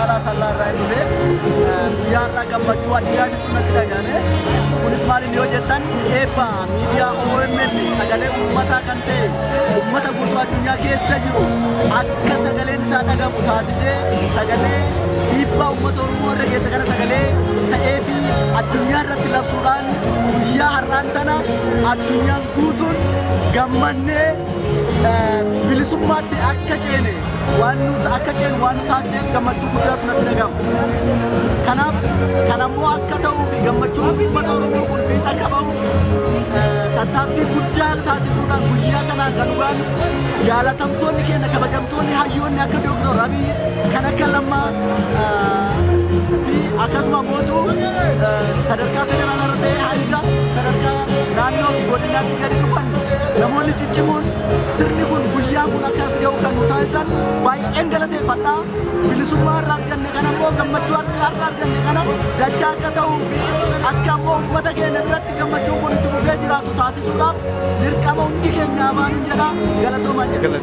Magaalaa Asallaa irraa hin dhufe. Guyyaa har'aa gammachuu addaatitu natti dhagahame. Kunis maal inni yoo jettan, eebba miidiyaa OMN sagalee uummataa kan ta'e, uummata guutuu addunyaa keessa jiru akka sagaleen isaa dhagamu taasisee, sagalee dhiibbaa uummata Oromoo irra geette kana sagalee ta'ee fi addunyaa irratti labsuudhaan, guyyaa har'aan tana addunyaan guutuun gammannee bilisummaatti akka ceene waan nu akka ceenu waan nu taasiseef gammachuu guddaatu natti dhagahama. Kanaaf kan ammoo akka ta'uu fi gammachuun uummata Oromoo kun fiixa akka bahu tattaaffii guddaa taasisuudhaan guyyaa kanaan kan dhugaan jaalatamtoonni keenya, kabajamtoonni hayyoonni akka Dooktor Abiy, kan akka Lammaa fi akkasuma mootu sadarkaa federaalaa irra ta'ee hanga sadarkaa naannoo fi godinaatti gadi dhufan, namoonni ciccimoon sirni kun guyyaan kun akkas ga'u kan nu taasisan baay'een galateeffadha. Bilisummaa irraa arganne kana immoo, gammachuu har'a arganne kana dachaa akka ta'uu fi akka ammoo uummata keenya biratti gammachuun kun itti fufee jiraatu taasisuudhaaf dirqama hundi keenya amaanuun jedha. Galatoomaa jedha.